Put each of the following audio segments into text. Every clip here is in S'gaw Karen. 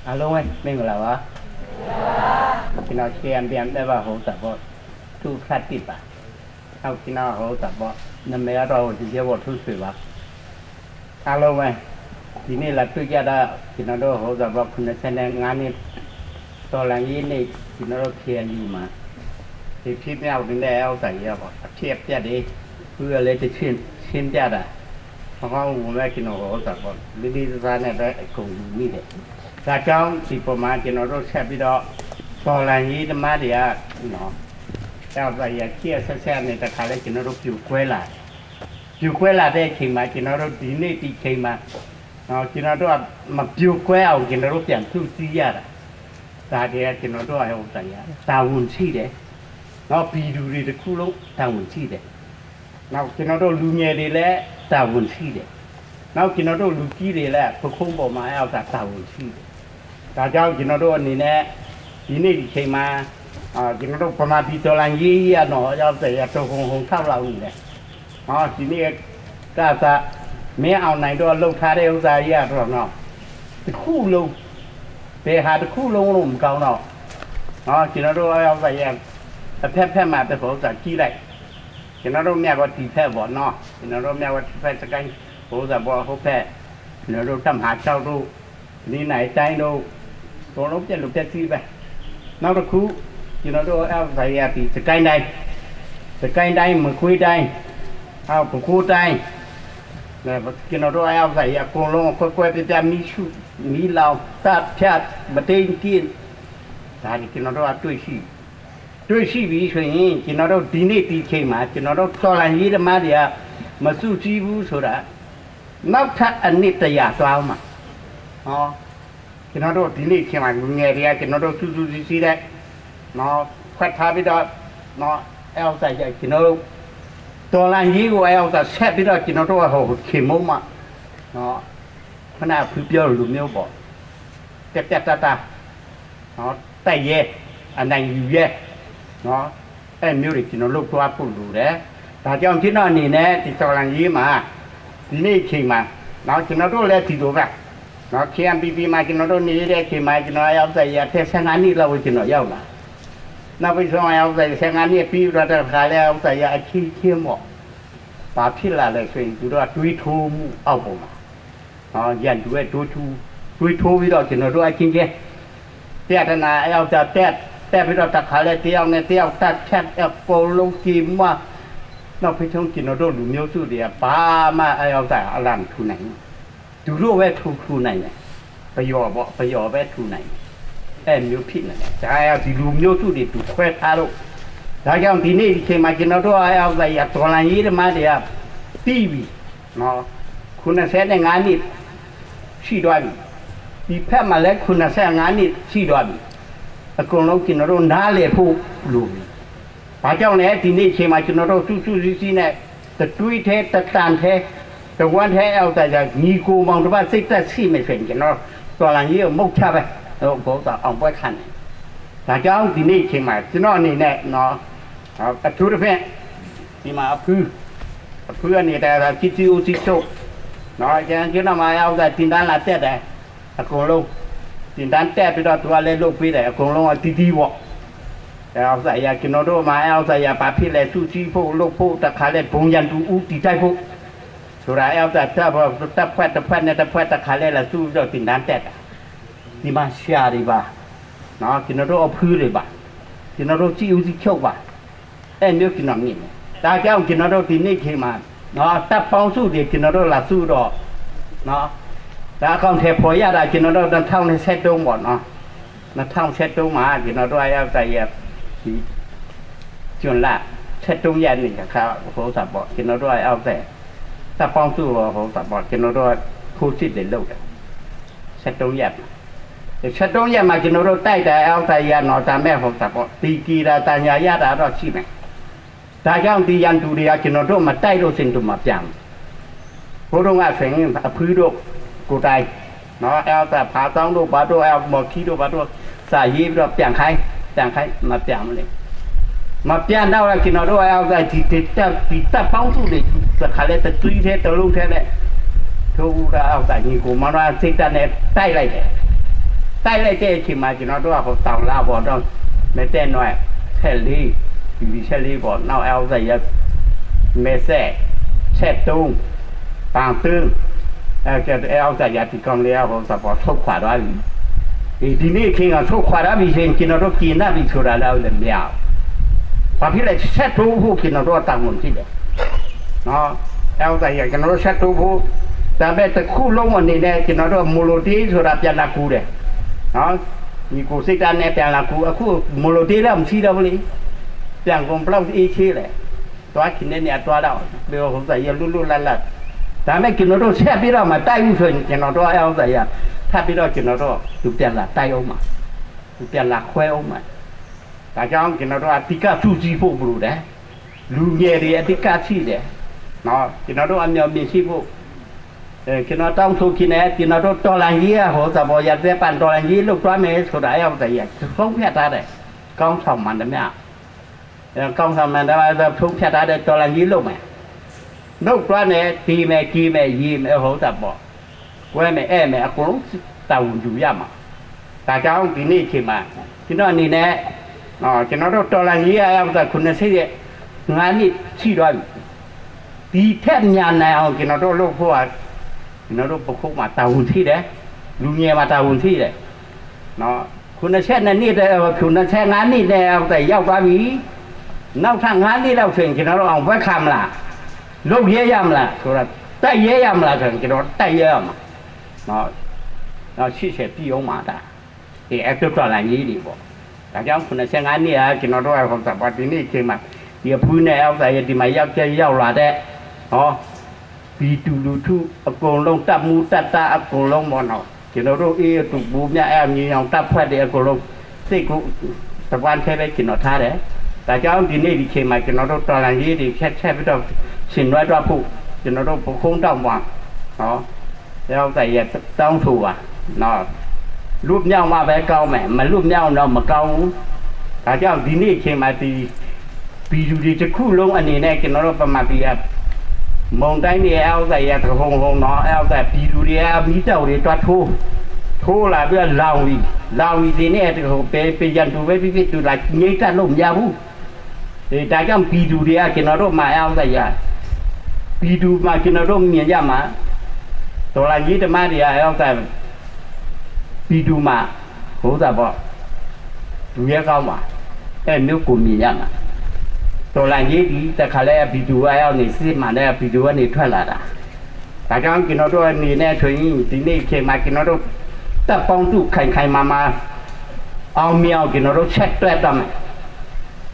အားလုံးပဲ မင်္ဂလာပါ ကျွန်တော် ရှေးအံဘီအမ် အဲၣ်ဘၣ် ဟိုသးဘီ ထူးခရတ္တိပါ နောက် ကျွန်တော် ဟိုသးဘီ နာမည်ကတော့ ရဲဘော်ထွန်းဆွေပါ အားလုံးပဲ ဒီနေ့လာတွေ့ကြတာ ကျွန်တော်တို့ ဟိုသးဘီ ခုနှစ်ဆယ့်ငါးနှစ် တော်လှန်ရေးနေ့ ကျွန်တော်တို့ ခ့ဢၣ်ယူၣ် မှာ ဒီဖြစ်မြောက်နေတဲ့ ဥစ္စာကြီးပေါ့ အဖြစ်အပျက်တွေ သူကလည်း တစ်ဆင့် ရှင်းပြတာ ဟောင်းဟောင်းဝင်ဝင်ပဲ ကျွန်တော် ဟိုသးဘီ လေးလေးစားစားနဲ့ပဲ အကုန်ယူမိတယ် ဒါကြောင့် ဒီပေါ်မှာ ကျွန်တော်တို့ ဆက်ပြီးတော့ တော်လှန်ရေးသမားတွေက နော် အဲဒါ ရန်ကြီးအဆက်ဆက်နဲ့ တခါလဲ ကျွန်တော်တို့ ပြိုကွဲလာတယ် ပြိုကွဲလာတဲ့အချိန်မှာ ကျွန်တော်တို့ ဒီနေ့ ဒီအချိန်မှာ နော် ကျွန်တော်တို့က မပြိုကွဲအောင် ကျွန်တော်တို့ ပြန်စုစည်းရတာ ဒါတွေက ကျွန်တော်တို့က ဥစ္စာကြီး တာဝန်ရှိတယ် နော် ပြည်သူတွေတစ်ခုလုံး တာဝန်ရှိတယ် နောက် ကျွန်တော်တို့ လူငယ်တွေလည်း တာဝန်ရှိတယ် နောက် ကျွန်တော်တို့ လူကြီးတွေလည်း ပခုံးပေါ်မှာ အဲဒါ တာဝန်ရှိတယ် ဒါကြောင့် ကျွန်တော်တို့ အနေနဲ့ ဒီနေ့ ဒီအချိန်မှာ အာ ကျွန်တော်တို့ ဗမာပြည် တော်လှန်ရေးကြီး ကတော့ အဲဒါ တစ်ဟုန်ဟုန်ထက်လောက် နေတယ် နော် ဒီနေ့ ကစ မင်းအောင်လှိုင်တို့ လုပ်ထားတဲ့ ဥစ္စာကြီး ကတော့ နော် တစ်ခုလုံး ဘယ်ဟာ တစ်ခုလုံးလို့ မကောင်းတော့ နော် ကျွန်တော်တို့ အဲဒါ ဥစ္စာကြီး အဖက်ဖက်မှာ တစ်ခု ဥစ္စာ ကြည့်လိုက် ကျွန်တော်တို့ မြဝတီ ဖက်ပေါ့ နော် ကျွန်တော်တို့ မြဝတီ ဖက် စကိုင်း ဟိုသးဘီ ဟိုဖက် ကျွန်တော်တို့ တပ်မဟာခြောက်တို့ တနင်္သာရီတိုင်းတို့ အကုန်လုံး ပျက်လို့ ပျက်စီးပဲ နောက်တစ်ခု ကျွန်တော်တို့ အဲဒါ ဥစ္စာကြီး ဒီ စကိုင်းတိုင်း စကိုင်းတိုင်း မကွေးတိုင်း အောက် ပဲခူးတိုင်း ကျွန်တော်တို့ အဲဒါ ဥစ္စာကြီး အကုန်လုံး အကွဲကွဲပြားပြား မီးရှို့ မီးလောင် သတ်ဖြတ် မုဒိန်းကျင့် ဒါတွေ ကျွန်တော်တို့က တွေ့ရှိ တွေ့ရှိပြီဆိုရင် ကျွန်တော်တို့ ဒီနေ့ ဒီအချိန်မှာ ကျွန်တော်တို့ တော်လှန်ရေးသမားတွေက မစုစည်းဘူးဆိုတာ နောက်ထပ် အနှစ်တစ်ရာ သွားဦးမှာ နော် ကျွန်တော်တို့ ဒီနေ့ အချိန်မှာ လူငယ်တွေက ကျွန်တော်တို့ စုစုစည်းစည်းနဲ့ နော် ဖွဲ့ထားပြီးတော့ နော် အဲဒါ ဥစ္စာကြီး ကျွန်တော်တို့ တော်လှန်ရေးကို အဲဒါ ဥစ္စာ ဆက်ပြီးတော့ ကျွန်တော်တို့က ဟို ချေမှုန်းမှ နော် ခုနက ဖုပြောလိုမျိုးပေါ့ ပြတ်ပြတ်သားသား နော် တိုက်ရဲ အနိုင်ယူရဲ နော် အဲဒါမျိုးတွေ ကျွန်တော် လုပ်သွားဖို့ လိုတယ် ဒါကြောင့် ကျွန်တော့် အနေနဲ့ ဒီ တော်လှန်ရေးမှာ ဒီနေ့ အချိန်မှာ နော် ကျွန်တော်တို့လည်း ဒီလိုပဲ နော် KNPP မှာ ကျွန်တော်တို့ နေတဲ့ အချိန်မှာ ကျွန်တော် အဲဒါ ဥစ္စာကြီး အသက် ဆယ့်ငါးနှစ်လောက်ကို ကျွန်တော် ရောက်လာ နောက်ပြီးဆုံး အဲဒါ ဥစ္စာကြီး ဆယ့်ငါးနှစ် ပြီးတော့ တစ်ခါလဲ ဥစ္စာကြီး အချင်းချင်းပေါ့ ဘာဖြစ်လာလဲဆိုရင် သူတို့က တွေးထိုးမှုအောက်ပေါ်မှာ နော် ရန်သူရဲ့ တွေးထိုး တွေးထိုးပြီးတော့ ကျွန်တော်တို့ အချင်းချင်း ပြဿနာ အဲဒါ ဥစ္စာ တက် တက်ပြီးတော့ တစ်ခါလဲ တစ်ယောက်နဲ့ တစ်ယောက် သတ်ဖြတ် အကုန်လုံး ကြေမွ နောက်ပြီးဆုံး ကျွန်တော်တို့ လူမျိုးစုတွေက ဘာမှ အဲဒါ ဥစ္စာ အလံာ်မထူနိုင်ဘူး သူတို့ပဲ ထူထူနိုင်တယ် ပယီၤပေါ့ ပယီၤပဲ ထူနိုင်တယ် အဲဒါမျိုး ဖြစ်နေတယ် ဒါက ဒီလူမျိုးစုတွေ သူခွဲထားလို့ ဒါကြောင့် ဒီနေ့ ဒီအချိန်မှာ ကျွန်တော်တို့ အဲဒါ ဥစ္စာကြီး တော်လှန်ရေးသမားတွေက ပြီးပြီ နော် ခုနှစ်ဆယ့်ငါးနှစ် ရှိသွားပြီ ဒီဖက်မှာလည်း ခုနှစ်ဆယ့်ငါးနှစ် ရှိသွားပြီ အကုန်လုံး ကျွန်တော်တို့ နားလည်ဖို့ လိုပြီ ဘာကြောင့်လဲ ဒီနေ့ အချိန်မှာ ကျွန်တော်တို့ စုစုစည်းစည်းနဲ့ တသွေးထဲ တသံထဲ တဝမ်းထဲ အဲဒါ ဥစ္စာကြီး ညီအစ်ကိုမောင်နှမ စိတ်ဓာတ်ရှိမယ်ဆိုရင် ကျွန်တော် တော်လှန်ရေးကို မုတ်ချပဲ ဟို ဥစ္စာ အောင်ပွဲခံတယ် ဒါကြောင့် ဒီနေ့ အချိန်မှာ ကျွန်တော့် အနေနဲ့ နော် အထူးသဖြင့် ဒီမှာ အဖု အဖု အနေနဲ့ စစ်ဦးစီးချုပ် နော် ကျွန်တော် ကျွန်တော်မှာ အဲဒါ ဥစ္စာ သင်တန်းလာတက်တယ် အကုန်လုံး သင်တန်းတက်ပြီးတော့ သူကလည်း လုပ်ပေးတယ် အကုန်လုံး အသီးသီးပေါ့ အဲဒါ ဥစ္စာကြီး ကျွန်တော်တို့မှာ အဲဒါ ဥစ္စာကြီး ဘာဖြစ်လဲ စုစည်းဖို့ လုပ်ဖို့ တစ်ခါလဲ ဘုံရန်သူ ဦးတည်တိုက်ဖို့ ဆိုတာ အဲဒါ ဥစ္စာ တပ်ဖွဲ့ တပ်ဖွဲ့တစ်ဖွဲ့နဲ့ တစ်ဖွဲ့ တစ်ခါလဲ လာစုပြီးတော့ သင်တန်းတက်တာ ဒီမှာ ဆရာတွေပါ နော် ကျွန်တော်တို့ အဖုတွေပါ ကျွန်တော်တို့ စစ်ဦးစီးချုပ်ပါ အဲဒါမျိုး ကျွန်တော် မြင်တယ် ဒါကြောင့် ကျွန်တော်တို့ ဒီနေ့ အချိန်မှာ နော် တပ်ပေါင်းစုတွေ ကျွန်တော်တို့ လာစုတော့ နော် ဒါ အကောင်အထည်ဖော်ရတာ ကျွန်တော်တို့ နှစ်ထောင့်နှစ်ဆယ့်သုံး ပေါ့နော် နှစ်ထောင့်ဆယ့်သုံး မှာ ကျွန်တော်တို့ အဲဒါ ဥစ္စာကြီး ဒီ ဇွန်လ ဆယ့်သုံးရက်နေ့ တခါ ဟို ဥစ္စာပေါ့ ကျွန်တော်တို့ အဲဒါ ဥစ္စာ တပ်ပေါင်းစု ဟို ဥစ္စာပေါ့ ကျွန်တော်တို့ ထိုးစစ်တွေ လုပ်တယ် ဆယ့်သုံးရက်မှာ ဆယ့်သုံးရက်မှာ ကျွန်တော်တို့ တိုက်တယ် အဲဒါ ဥစ္စာကြီး နော် ဒါပေမဲ့ ဟို ဥစ္စာပေါ့ သေကြေတာ ဒဏ်ရာရတာတော့ ရှိမယ် ဒါကြောင့် ဒီရန်သူတွေက ကျွန်တော်တို့ မတိုက်လို့ရှိရင် သူမပြန်ဘူး ဟိုတုန်းကဆိုရင် အဖုတို့ ကိုယ်တိုင် နော် အဲဒါ ဖာသောင်းတို့ ဘာတို့ အဲဒါ မော်ခီတို့ ဘာတို့ စာရေးပြီးတော့ ပြန်ခိုင်း ပြန်ခိုင်း မပြန်ဘူးလေ မပြန်တော့ ကျွန်တော်တို့ အဲဒါ ဒီ ဒီတပ် ဒီတပ်ပေါင်းစုတွေ တစ်ခါလဲ တစ်သွေးထဲ တစ်လုံးထဲနဲ့ ထိုးပြီးတော့ အဲဒါ ညီအစ်ကိုမောင်နှမ စိတ်ဓာတ်နဲ့ တိုက်လိုက်တယ် တၢ်လဲၣ်တဲအဆံးမး ကျွန်တော်တို့အဟို တောင်လၢအဘီဒီး မဲတဲနွဲၣ် ဆယ့်လေး ဒီဆယ့်လေး ပေါ့နော် အဲဥစ္စာကြီး မဲစဲ့ ဆယ့်သုံး ပန်သူ အဲဥစ္စာကြီး ဒီကောင်လေး အဟို သဘော ဆုတ်ခွာသွားပြီ. ဒီနေ့အချိန်က ဆုတ်ခွာသွားပြီဆိုရင် ကျွန်တော်တို့ ကျေနပ်ပြီဆိုတာလည်း မရဘူး. ဘာဖြစ်လဲ ဆက်တိုးဖို့ ကျွန်တော်တို့ တာဝန်ရှိတယ်. နော် အဲဥစ္စာကြီး ကျွန်တော်တို့ ဆက်တိုးဖို့ ဒါပေမဲ့ တစ်ခုလုံးအနေနဲ့ ကျွန်တော်တို့ မူလိုတေးဆိုတာ ပြန်လာကူတယ်. နော် ညီကိုစိတ်ဓာတ်နဲ့ ပြန်လာကူ အခု မူလိုတေးတော့ မရှိတော့ဘူးလေ. ပြန်ကုန်ဘယ်လောက်အေးချမ်းလဲ. သွားချင်တဲ့နေရာသွားတော့ ဟိုဥစ္စာကြီး လွတ်လွတ်လပ်လပ်. ဒါပေမဲ့ ကျွန်တော်တို့ ဆက်ပြီးတော့မှ တိုက်ဦးဆိုရင် ကျွန်တော်တို့ အဲဥစ္စာကြီး ထပ်ပြီးတော့ ကျွန်တော်တို့ သူပြန်လာတိုက်ဦးမှာ သူပြန်လာခွဲဦးမှာ. ဒါကြောင့် ကျွန်တော်တို့ အဓိက စုစည်းဖို့ လိုတယ်. လူငယ်တွေ အဓိက ရှိတယ်. နော် ကျွန်တော်တို့ အမျှော်အမြင်ရှိဖို့ အဲ ကျွန်တော် တောင်းဆိုချင်တယ်. ကျွန်တော်တို့ တော်လှန်ရေးက ဟိုသဘော ရာဇသစ်ပန် တော်လှန်ရေး လုပ်သွားမယ်ဆိုတာ အဲဥစ္စာကြီး ဆုံးဖြတ်ထားတယ်. ခေါင်းဆောင်မှန်သမျှ အဲ ခေါင်းဆောင်မှန်သမျှ ဆုံးဖြတ်ထားတဲ့ တော်လှန်ရေး လုပ်မယ်. လုပ်သွားမယ် သေမယ် ကြေမယ် ရေမယ် ဟိုသဘော ကွဲမယ် အဲၣ်မယ် အကုန်လုံး တာဝန်ယူရမှာ. ဒါကြောင့် ဒီနေ့အချိန်မှာ ကျွန်တော်အနေနဲ့ ကျွန်တော်တို့ တော်လှန်ရေးက အဲဥစ္စာ ခုနှစ်ဆယ့်ငါးနှစ် ရှိသွားပြီ. ဒီထက်မြန်နိုင်အောင် ကျွန်တော်တို့ လုပ်ဖို့က ကျွန်တော်တို့ ပခုံးမှာ တာဝန်ရှိတယ်. လူငယ်မှာ တာဝန်ရှိတယ်. နော် ခုနှစ်ဆယ့်နှစ်နှစ် ခုနှစ်ဆယ့်ငါးနှစ်နဲ့ ရောက်သွားပြီ. နောက်ထပ်ငါးနှစ်လောက်ဆိုရင် ကျွန်တော်တို့ အောင်ပွဲခံမလား, လုပ်ရဲရမလားဆိုတော့ တိုက်ရဲရမလားဆိုရင် ကျွန်တော် တိုက်ရဲရမှာ. နော် ရှေ့ဆက်ပြီးအောင်မှာ ဒါ ဒီအတုတ်တော်လှန်ရေးတွေပေါ့. ဒါကြောင့် ခုနှစ်ဆယ့်ငါးနှစ်က ကျွန်တော်တို့ ဟိုသဘော ဒီနေ့အချိန်မှာ ဒီအဖုနဲ့ ဥစ္စာရေး ဒီမှာ ရောက်ကျရောက်လာတဲ့ နော် ပြည်သူလူထုအကုန်လုံး တပ်မှူးတပ်သားအကုန်လုံးပေါ့နော်, ကျွန်တော်တို့ အေးအတူ ဗိုလ်မြတ်အောင် ညီနောင်တပ်ဖွဲ့တွေအကုန်လုံး စိတ်ကူး တပန်းထဲပဲ ကျွန်တော်ထားတယ်. ဒါကြောင့် ဒီနေ့ဒီချိန်မှာ ကျွန်တော်တို့ တော်လှန်ရေးတွေ ဆက်ဆက်ပြီးတော့ ဆင်နွှဲသွားဖို့ ကျွန်တော်တို့ ပခုံးတောင်မှာ နော် ဥစ္စာရေး တောင်းဆိုပါ နော် လွတ်မြောက်မှပဲကောင်းမယ်, မလွတ်မြောက်တော့ မကောင်းဘူး. ဒါကြောင့် ဒီနေ့အချိန်မှာ ဒီ ပြည်သူတွေတစ်ခုလုံးအနေနဲ့ ကျွန်တော်တို့ ဗမာပြည်က မုန်တိုင်းတွေ အဲဥစ္စာကြီး တဟုန်ဟုန်နော် အဲဥစ္စာ ပြည်သူတွေက မီးတောက်တွေ သွားထိုး ထိုးလာပြီးတော့ လောင်ပြီ, လောင်ပြီဒီနေ့ ဟို ဘယ် ဘယ်ရန်သူပဲဖြစ်ဖြစ် သူလာငြိမ်းသတ်လို့ မရဘူး. အဲ ဒါကြောင့် ပြည်သူတွေက ကျွန်တော်တို့မှာ အဲဥစ္စာကြီး ပြည်သူမှာ ကျွန်တော်တို့ မြင်ရမှာ တော်လှန်ရေးသမားတွေက အဲဥစ္စာ ပြည်သူမှာ ဟိုသဘော သူရဲကောင်းပါ အဲမျိုးကို မြင်ရမှာ. တော်လှန်ရေးသည် တခါလဲ ပြည်သူက အဲနေ စစ်မှန်တဲ့ ပြည်သူကနေ ထွက်လာတာ. ဒါကြောင့် ကျွန်တော်တို့ အနေနဲ့ဆိုရင် ဒီနေ့အချိန်မှာ ကျွန်တော်တို့ တပ်ပေါင်းစု ခိုင်ခိုင်မာမာ အောင်မြင်အောင် ကျွန်တော်တို့ ဆက်တွဲသွားမယ်.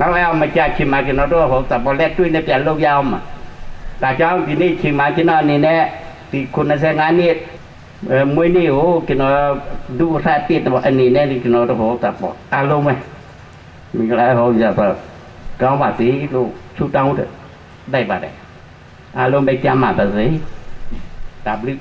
နောက် အဲမကြာခင်မှာ ကျွန်တော်တို့ ဟိုသဘော လက်တွေ့နဲ့ ပြန်လုပ်ရအောင်မှာ. ဒါကြောင့် ဒီနေ့အချိန်မှာ ကျွန်တော်အနေနဲ့ ဒီ ခုနှစ်ဆယ့်ငါးနှစ် အဲ မွေးနေ့ကို ကျွန်တော် ဒုက္ခတစ်အနေနဲ့ ကျွန်တော်တို့ ဟိုသဘော အားလုံးပဲ မင်္ဂလာ ဟောကြပါ ကောင်းပါစေလို့ ဆုတောင်းလိုက်ပါတယ်. အားလုံးပဲ ကျန်းမာပါစေ. တၢ်ဘျုး.